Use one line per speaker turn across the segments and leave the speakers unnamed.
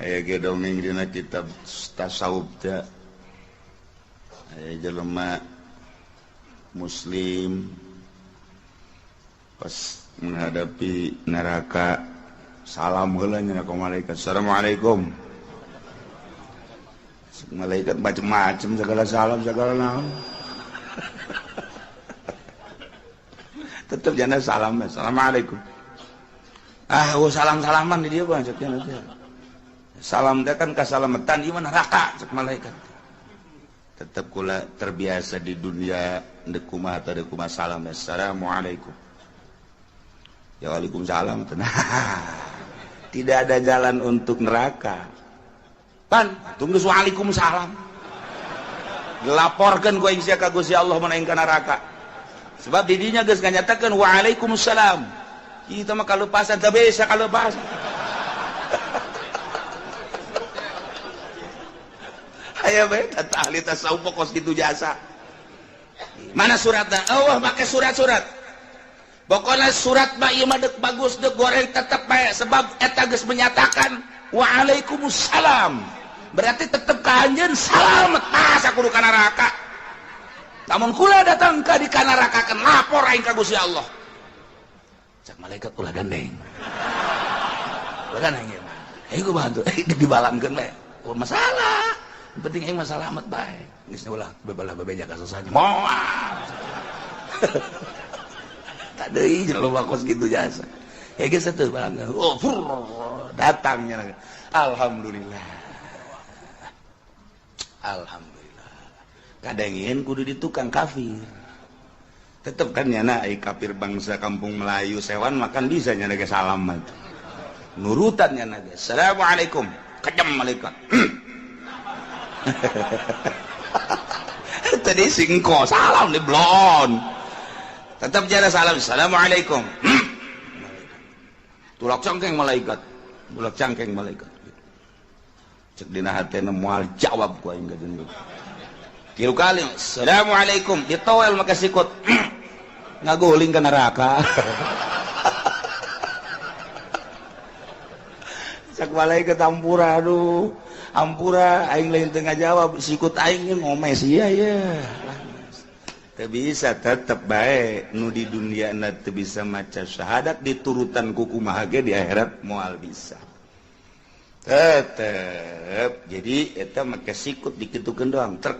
Aya ge dongeng dina kitab tasawuf teh. Aya jelema muslim pas menghadapi neraka salam heula nya ka malaikat. Assalamualaikum. Malaikat macem-macem segala salam segala naon. Tetep jana salam, assalamualaikum. Ah, oh salam-salaman di dia bang, cek salam teh kan kasalametan ieu mah neraka cek malaikat. Tetep kula terbiasa di dunia deuk kumaha teh deuk kumaha salam, assalamualaikum. Ya waalaikumsalam. Tidak ada jalan untuk neraka. Pan, tunggu waalaikumsalam. Dilaporkeun ku aing sia ka Gusti Allah mun aing ka neraka. Sebab didinya geus nganyatakeun waalaikumsalam. Kita mah kalupasan teu bisa kalupasan. Aya bae ahli tasawuf kos kitu jasa. Mana suratna? Eueuh make surat-surat. Pokona surat mah ieu mah deuk bagus deuk goreng tetep bae sebab eta geus menyatakan waalaikumsalam. Berarti tetep ka anjeun salamet masa kudu ka neraka. Lamun kula datang ka di ka neraka keun lapor aing ka Gusti Allah. Cak malaikat ulah gandeng. Ulah gandeng ieu mah. Aing kumaha tuh? Dibalangkeun bae. Oh masalah. Yang penting aing mah salamet bae. Geus ulah bebalah bebeja ka susahnya. Moal. Tak deui loba kos kitu jasa. Ya geus atuh balangkeun. Oh, datangnya. Alhamdulillah. Alhamdulillah. Kadangin kudu di tukang kafir. Tetep kan nyana ai kafir bangsa kampung Melayu sewan makan bisa nyana ge salam mah. Nurutan nyana ge. Assalamualaikum. Kejam malaikat. Tadi singko salam di blon. Tetap jara salam. Assalamualaikum. Tulak cangkeng malaikat. Tulak cangkeng malaikat. Cek dina hatena moal jawab ku aing gajeun. Tilu kali assalamualaikum ditowel maka sikut. Ngaguling ke neraka. Cek malaikat ampura aduh. Ampura aing lain teu ngajawab sikut aing ngomes ieu ya. Teu bisa tetep bae nu di dunia na teu bisa maca syahadat diturutan ku kumaha ge di akhirat moal bisa. Tetep jadi eta make sikut dikitukeun doang trek.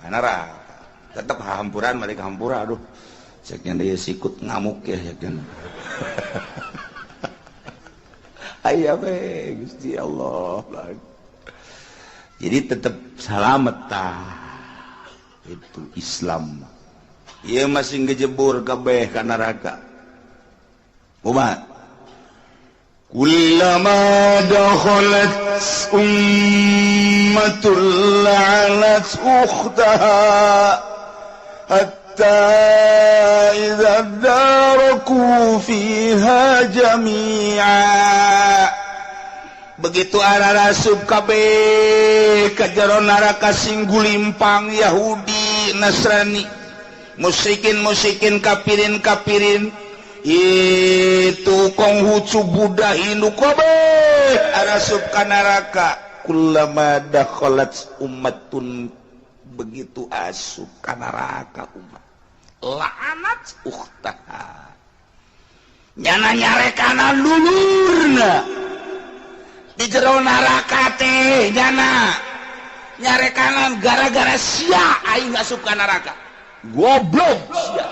Neraka. Tetep hampuran balik hampura aduh. Cek nya deui sikut ngamuk ya cek nya. Aya we Gusti Allah. Jadi tetep salamet tah. Itu Islam. Ieu masih ngejebur kabeh ka neraka. Kumaha? Kullama dakhalat ummatul la'anat ukhtaha hatta idza daraku fiha jami'a. Begitu arah rasub kabeh ka jero neraka sing gulimpang Yahudi, Nasrani, musyrikin musyrikin, kafirin kafirin, itu Konghucu, Buddha, Hindu kabeh arasup ka neraka. Kullama dakhalat ummatun, begitu asup ka neraka umat la'anat ukhtaha, nyana nyarekana lulurna di jero neraka teh, nyana nyarekanan gara-gara sia aing asup ka neraka, goblok sia.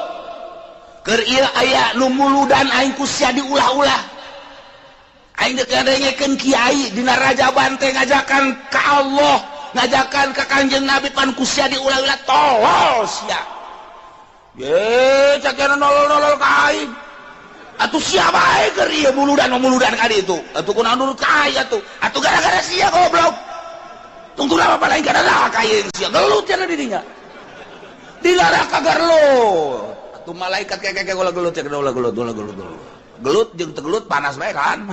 Keur ieu aya nu muludan aing ku sia diulah-ulah. Aing deuk ngadengekeun kiai dina Rajaban teh ngajakan ka Allah, ngajakan ka Kanjeng Nabi pan ku sia diulah-ulah, tolol sia. Ye, cakena nolol-nolol ka aing. Atuh sia bae keur ieu muludan ka ditu. Atuh kunaon nurut ka aing atuh. Atuh gara-gara sia goblok. Tungtung apa aing ka neraka aing sia gelut cenah di dinya. Di neraka gelut. Tuh malaikat kayak ulah gelut ya, ulah gelut, ulah gelut, gelut jeung teu gelut panas bae kan.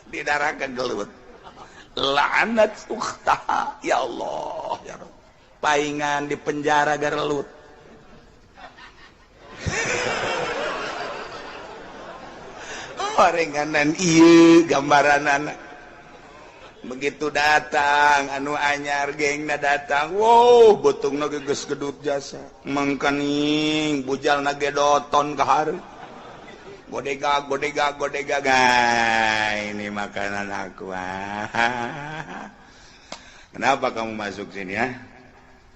Di neraka gelut. La'anat ukhtaha, ya Allah ya Rabb. Paingan di penjara gelut. Orenganan ieu gambaranana. Begitu datang anu anyar gengna datang, wow, beuteungna ge geus gedut jasa. Mangkaning bujalna ge doton ka hareup. Godegag godegag godegag, ah, ini makanan aku. Ah. Kenapa kamu masuk sini ya?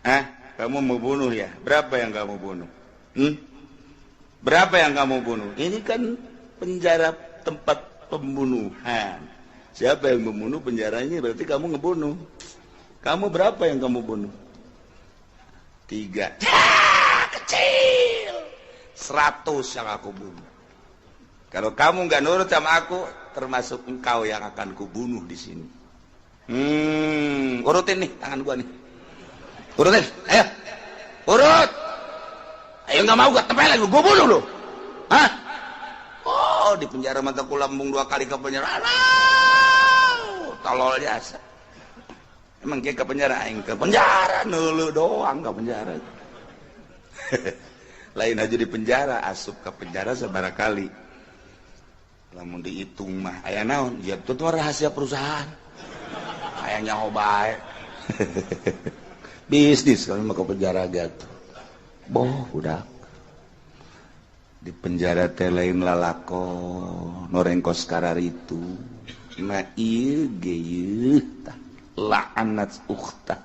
Hah? Kamu mau bunuh ya? Berapa yang kamu bunuh? Hmm? Berapa yang kamu bunuh? Ini kan penjara tempat pembunuhan. Siapa yang membunuh penjaranya berarti kamu ngebunuh. Kamu berapa yang kamu bunuh? 3. Ya, kecil. 100 yang aku bunuh. Kalau kamu nggak nurut sama aku, termasuk engkau yang akan kubunuh di sini. Urutin nih tangan gua nih. Urutin, ayo. Urut. Ayo nggak mau gua tempelin, gua bunuh lu. Hah? Oh, di penjara mata kulambung 2 kali ke penjara. Alah, tolol jasa. Emang kayak ke penjara, aing ke penjara nulu doang ke penjara. Lain aja di penjara, asup ke penjara sabaraha kali. Lamun dihitung mah aya naon? Ya itu tuh rahasia perusahaan. Aya nyaho bae. Bisnis kalau mau ke penjara gitu. Boh, udah. Di penjara teh lain lalako norengkos kararitu. Ma ieu ge ieu tah la'anat ukhta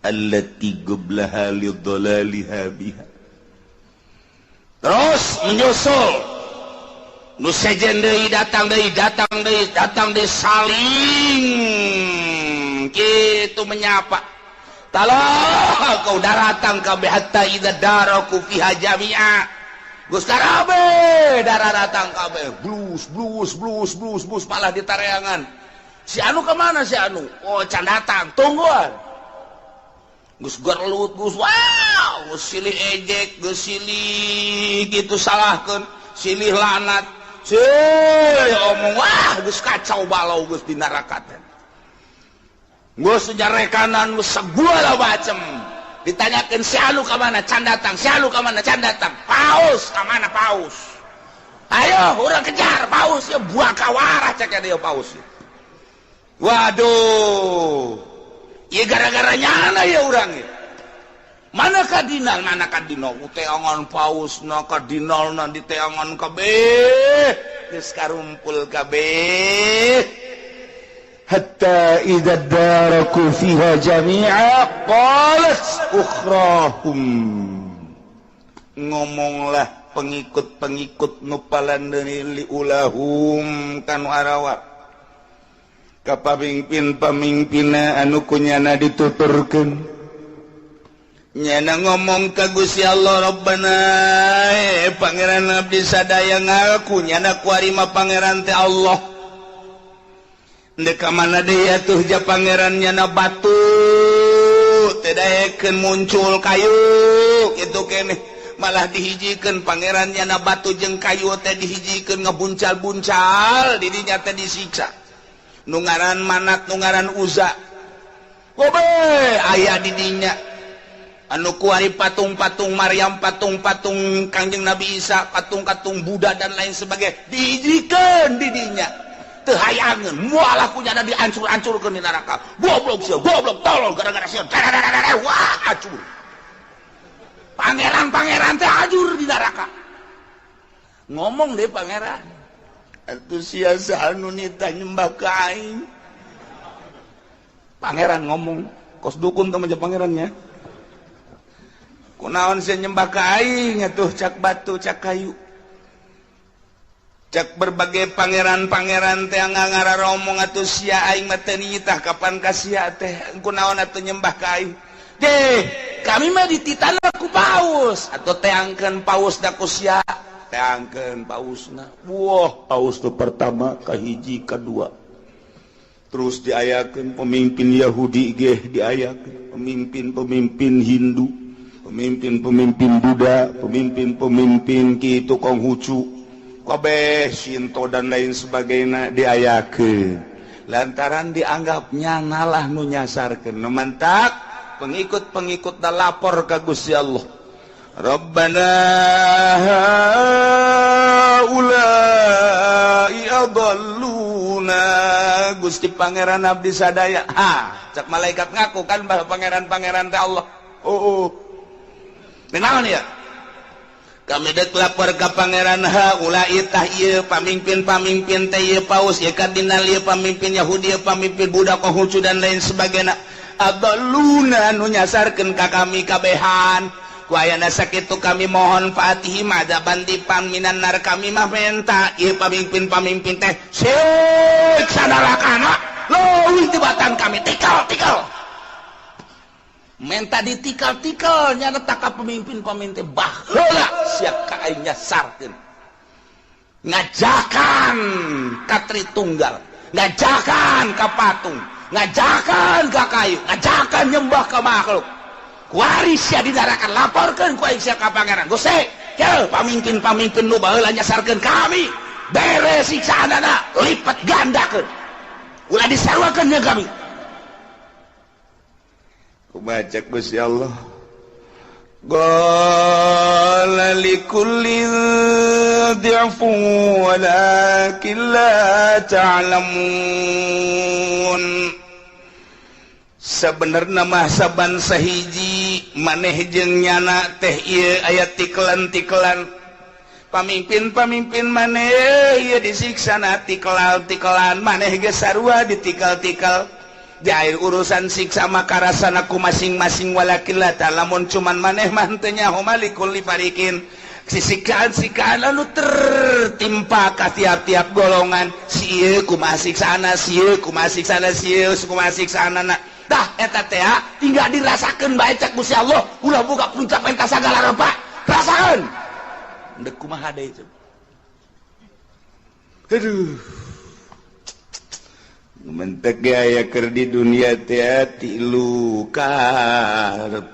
allati qablaha li dhalaliha biha. Terus menyusul nu sejen deui datang deui datang deui datang deui saling kitu menyapa. Taloh kau daratang kabeh hatta idza daraku fiha jami'a. Geus karabe darah datang kabeh blus blus blus blus blus malah ditareangan. Si anu kemana si anu? Oh can datang, tungguan. Geus gerlut geus wow, geus silih ejek, geus silih kitu salahkeun, silih lanat. Silih omong wah geus kacau balau geus di neraka teh. Geus nyarekanan geus segala macem. Ditanyakeun si anu ka mana can datang, si anu ka mana can datang. Paus ka mana paus? Ayo urang kejar paus ya buah kawarah cek dia paus. Waduh. Ieu gara-gara nyana ya urang ieu. Mana kardinal, mana kardinal teangan paus na kardinal na diteangan kabeh. Geus karumpul kabeh. Hatta idza daraku fiha jami'a qalat ukhrahum. Ngomonglah pengikut-pengikut nu palandeuni liulahum kanu arawat. Ka pamimpin-pamimpinna anu kunyana dituturkeun. Nyana ngomong ka Gusti Allah Rabbana pangeran abdi sadaya ngaku nyana kuari mah pangeran teh Allah. Ndek ka mana deui atuh ja pangeran nyana batu teh daekeun muncul kayu kitu keneh malah dihijikeun pangeran nyana batu jeung kayu teh dihijikeun ngebuncal-buncal di dinya teh disiksa. Nu ngaran Manat nu ngaran Uza gobe aya di dinya anu kuari patung-patung Maryam, patung-patung Kangjeng Nabi Isa, patung-patung Buddha dan lain sebagainya dihijikeun di dinya. Teu hayangeun moal ku nyana diancur-ancurkeun di neraka. Goblok sia, goblok tolol gara-gara sia. Wah, acur. Pangeran-pangeran teh ajur di neraka. Ngomong deh pangeran. Atuh sia anu nita nyembah ka aing. Pangeran ngomong, kos dukun teh mah pangerannya. Kunaon sia nyembah ka aing atuh cak batu cak kayu. Cak berbagai pangeran-pangeran teh ngararomong atuh sia aing mah teu nitah kapan ka sia teh kunaon atuh nyembah ka aing. Deh, kami mah dititana ku paus atuh teangkeun paus da ku sia. Teangkeun pausna. Wah, paus nu pertama kahiji kadua. Terus diayakeun pemimpin Yahudi ge diayakeun, pemimpin-pemimpin Hindu, pemimpin-pemimpin Buddha, pemimpin-pemimpin kitu Konghucu. Kabeh Shinto dan lain sebagainya diayakeun lantaran dianggapnya ngalah nu nyasarkeun. Nu mantak pengikut-pengikut da lapor ka Gusti Allah. Rabbana haula'i adalluna. Gusti Pangeran abdi sadaya. Ha, cek malaikat ngaku kan bahwa pangeran-pangeran teh Allah. Oh. Naon ya? Kami dek lapor ka pangeran, ha ulai tah ieu pamimpin-pamimpin teh, ieu paus, ieu kardinal, ieu pamimpin Yahudi, ieu pamimpin Buddha, Konghucu, dan lain sebagainya. Adalluna, nu nyasarkeun ka kami kabehan. Ku ayana sakitu kami mohon fa'atihim adzaban dhi'fan minan nar. Kami mah menta ieu pamimpin-pamimpin teh siksa narakana leuwih tibatan kami. Tikal-tikal menta ditikal-tikal nyana ka pemimpin-pemimpin. Baheula siap ka aing nyasarkeun, ngajakan ka Tritunggal, ngajakan ka patung, ngajakan ka kayu, ngajakan nyembah ka makhluk. Kuari sia didarakan, laporkeun ku aing sia ka pangeran. Gusti, pamimpin-pamimpin nu baheula nyasarkeun kami, bere siksaanana lipat gandakeun, ulah disaruakeun jeung kami. Kumaha cek Gusti Allah? Qala likullin dhi'fun walakin la ta'lamun. Sebenarnya mah saban sahiji maneh jeung nyana teh ieu aya tiklan-tiklan. Pamimpin-pamimpin maneh ieu disiksa na tikal-tikalan, maneh geus sarua ditikal-tikal. Jair urusan siksa maka rasana ku masing-masing. Walakin la ta'lamun, cuman maneh mah henteu nyaho. Likulli fariqin, siksikaan-sikaan anu tertimpa ka tiap-tiap golongan, si ieu kumaha siksana, si ieu kumaha siksana, si ieu kumaha siksana. Dah eta teh tinggal dirasakeun bae. Cek Gusti Allah, ulah buka puncak pentas sagala rupa, rasakeun. Ndek kumaha deui? Aduh, mentek aya keur di dunia teh tilu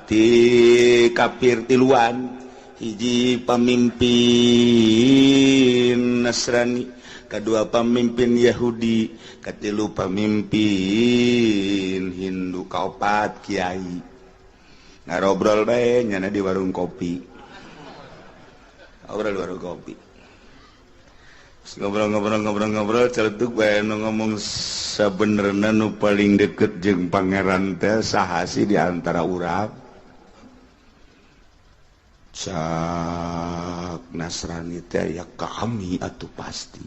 ti kafir tiluan. Hiji pamimpin Nasrani, kedua pamimpin Yahudi, katilu pamimpin Hindu, kaopat kiai. Ngarobrol bae nyana di warung kopi, ngobrol di warung kopi, ngobrol-ngobrol-ngobrol-ngobrol, celetuk bae nu ngomong, "Sabenerna nu paling deket jeung pangeran teh saha sih di antara urang?" Cak Nasrani teh, "Ya kami atuh pasti."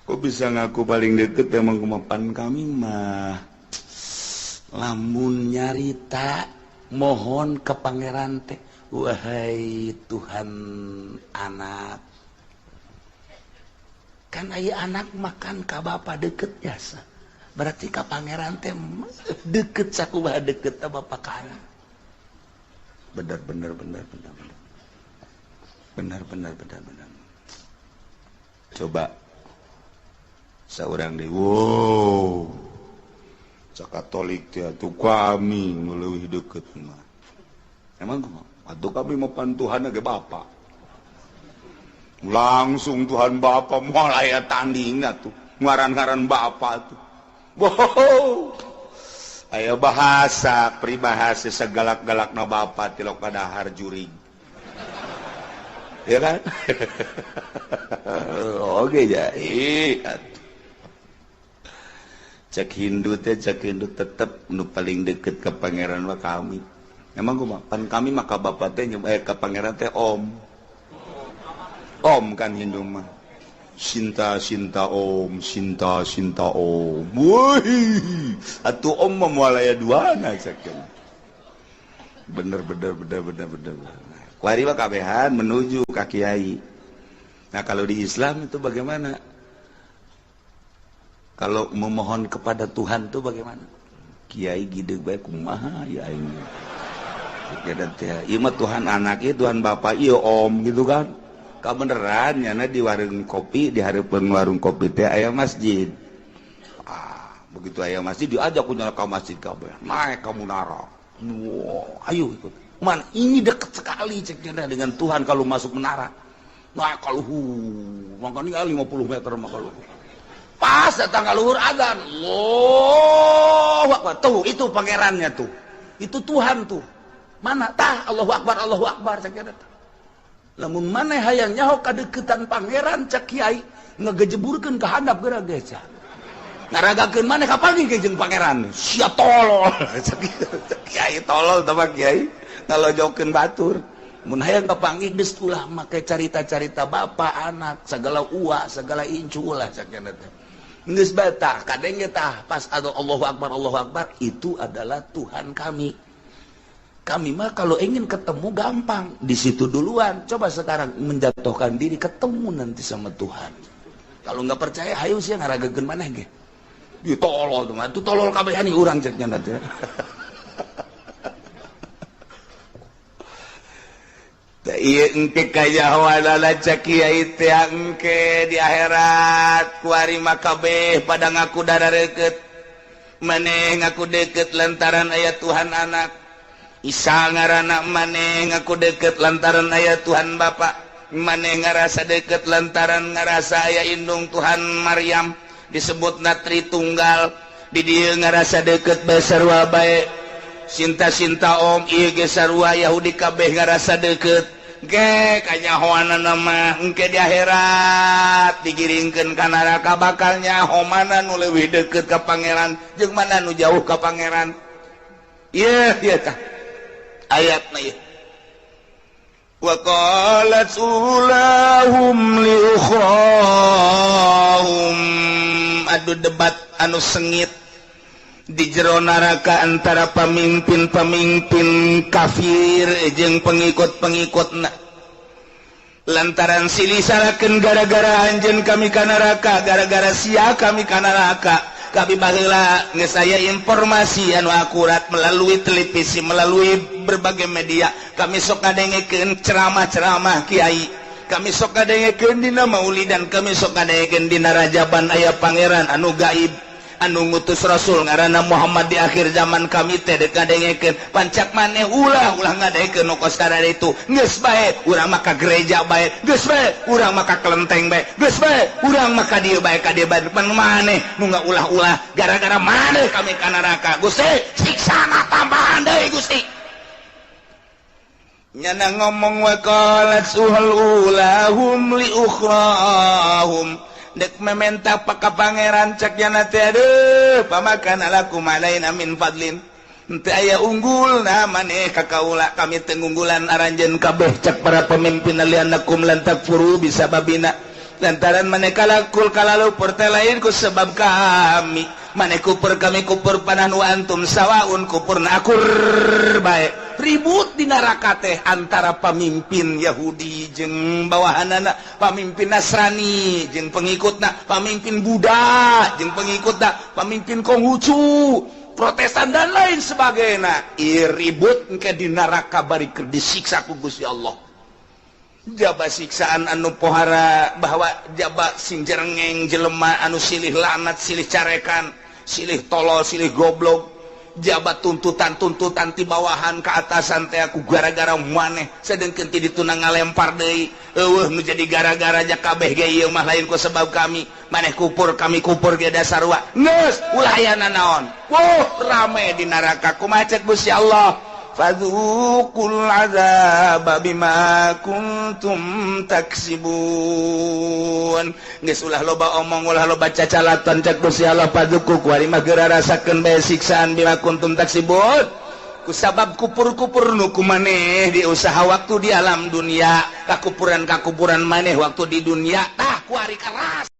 "Kok bisa ngaku paling deket?" "Emang kumapan kami mah lamun nyarita mohon ke pangeran teh, 'Wahai Tuhan anak,' kan aya anak makan ka bapak deket jasa, berarti ka pangeran teh deket sakumaha deket ka bapak ka anak." Benar benar benar benar benar benar benar benar benar. Coba seorang deh, wow, cak Katolik teh, "Atuh kami nu leuwih deket mah." "Emang kumaha?" "Atuh kami mah pan Tuhan ge Bapak langsung, Tuhan Bapak." Moal aya tanding atuh ngaran-ngaran Bapak tuh. Wow, aya bahasa peribahasa, segalak-galak na bapak tilok padahar jurig, ya kan? Oke, jadi cek Hindu teh, cek Hindu tetep nu paling deket ke pangeran mah kami. "Emang kumaha?" "Pan kami mah ka bapak teh ka pangeran teh om om." Kan Hindu mah Sinta Sinta om, Sinta Sinta om. Woi, atuh om mah moal aya duana cek. Bener bener bener bener bener. Kuari mah kabehan menuju ka kiai. Nah, kalau di Islam itu bagaimana? Kalau memohon kepada Tuhan tuh bagaimana? Kiai gede bae, "Kumaha ya aing?" Ieu mah Tuhan anak, ieu Tuhan bapak, ieu om, gitu kan. Kabeneran nyana di warung kopi, di hareupeun warung kopi teh aya masjid. Ah, begitu aya masjid diajak ku nyana ka masjid kabeh. Naik ka munara. Wow, ayo ikut. Man, ini dekat sekali cek dengan Tuhan kalau masuk menara. Nah, kalau hu, makanya 50 meter mah kalau pas datang ke luhur, adzan. Allahu Akbar. Tuh, itu pangerannya tuh. Itu Tuhan tuh. Mana? Tah, Allahu Akbar, Allahu Akbar cek. Lamun maneh hayang nyaho kadeukeutan pangeran, cek kiai, ngegejeburkeun ka handap geura geus. Ngaragakeun maneh kapanggih ge jeung pangeran. Sia tolol. Kiai tolol teh kiai ngalojokeun batur. Mun hayang kapanggih geus ulah make carita-carita bapak anak segala uwa segala incu ulah cakna teh. Geus bae tah kadenge tah pas atau Allahu Akbar Allahu Akbar itu adalah Tuhan kami. Kami mah kalau ingin ketemu gampang di situ duluan. Coba sekarang menjatuhkan diri ketemu nanti sama Tuhan. Kalau nggak percaya hayu sih ngaragakeun maneh ge. Di tolol tuh mah, itu tolol kabehan urang ceknya nanti. Iya engke kajahoanana cek kiai teh engke di akhirat kuari mah kabeh pada ngaku darah reukeut. Maneh ngaku deukeut lantaran aya Tuhan anak. Isa ngaranna maneh ngaku deukeut lantaran aya Tuhan Bapa. Maneh ngarasa deukeut lantaran ngarasa aya indung Tuhan Maryam disebutna Tritunggal. Di dieu ngarasa deukeut bae sarua bae. Sinta-sinta om ieu ge sarua Yahudi kabeh ngarasa deukeut. Ge kanyahoanana mah engke di akhirat digiringkeun ka neraka bakal nyaho mana nu leuwih deukeut ka pangeran jeung mana nu jauh ka pangeran. Ieu ieu tah ayatna ieu. Wa qalat ulahum li ukhrahum, adu debat anu sengit di jero neraka antara pamimpin-pamimpin kafir jeung pengikut-pengikutna. Lantaran silih salakeun gara-gara anjeun kami ka neraka, gara-gara sia kami ka neraka. Kami baheula geus aya informasi anu akurat melalui televisi, melalui berbagai media. Kami sok ngadengekeun ceramah-ceramah kiai, kami sok ngadengekeun dina maulidan, kami sok ngadengekeun dina rajaban aya pangeran anu gaib anu ngutus rasul ngaranna Muhammad di akhir zaman. Kami teh dek ngadengekeun pancak maneh ulah ulah ngadengekeun nu kos karana itu. Geus bae urang mah ka gereja bae, geus bae urang mah ka kelenteng bae, geus bae urang mah ka dieu bae ka dieu bae. Pan maneh nu ngaulah-ulah gara-gara maneh kami ka neraka. Gusti siksana tambahan deui Gusti. Nyana ngomong wa qalat suhal ulahum li ukhrahum, dek mementa paka pangeran cek nyana teh aduh pamakan alakum alaina min fadlin, teu aya unggul nah maneh ka kaula kami teu ngunggulan aranjeun kabeh cek para pemimpin lianakum lan takfuru bisababina, lantaran maneh kalakul kalalupur teh lain ku sebab kami maneh kupur kami kupur panan wa antum sawaun kupurna akur bae. Ribut di neraka teh antara pamimpin Yahudi jeung bawahanana, pamimpin Nasrani jeung pengikutna, pamimpin Buddha jeung pengikutna, pamimpin Konghucu, Protestan dan lain sebagainya. Ieu ribut engke di neraka bari keur disiksa ku Gusti Allah. Jaba siksaan anu pohara bahwa jaba sing jerengeng jelema anu silih laknat, silih carekan, silih tolol, silih goblok. Jabat tuntutan-tuntutan ti bawahan ke atasan teh aku gara-gara maneh sedengkeun ti dituna ngalempar deui eueuh nu jadi gara-gara ja kabeh ge ieu mah lain ku sebab kami maneh kupur kami kupur ge dasar wa geus ulah aya nanaon. Wuh rame di neraka kumaha cek Gusti Allah, fadzuqul azaba bima kuntum taksibun. Geus ulah loba omong ulah loba cacalatan cek Gusti Allah, fadzuqu kuari mah geura rasakeun bae siksaan bima kuntum taksibun kusabab kupur-kupur nu kumaneh di usaha waktu di alam dunia, kakupuran-kakupuran maneh waktu di dunia tah kuari keras.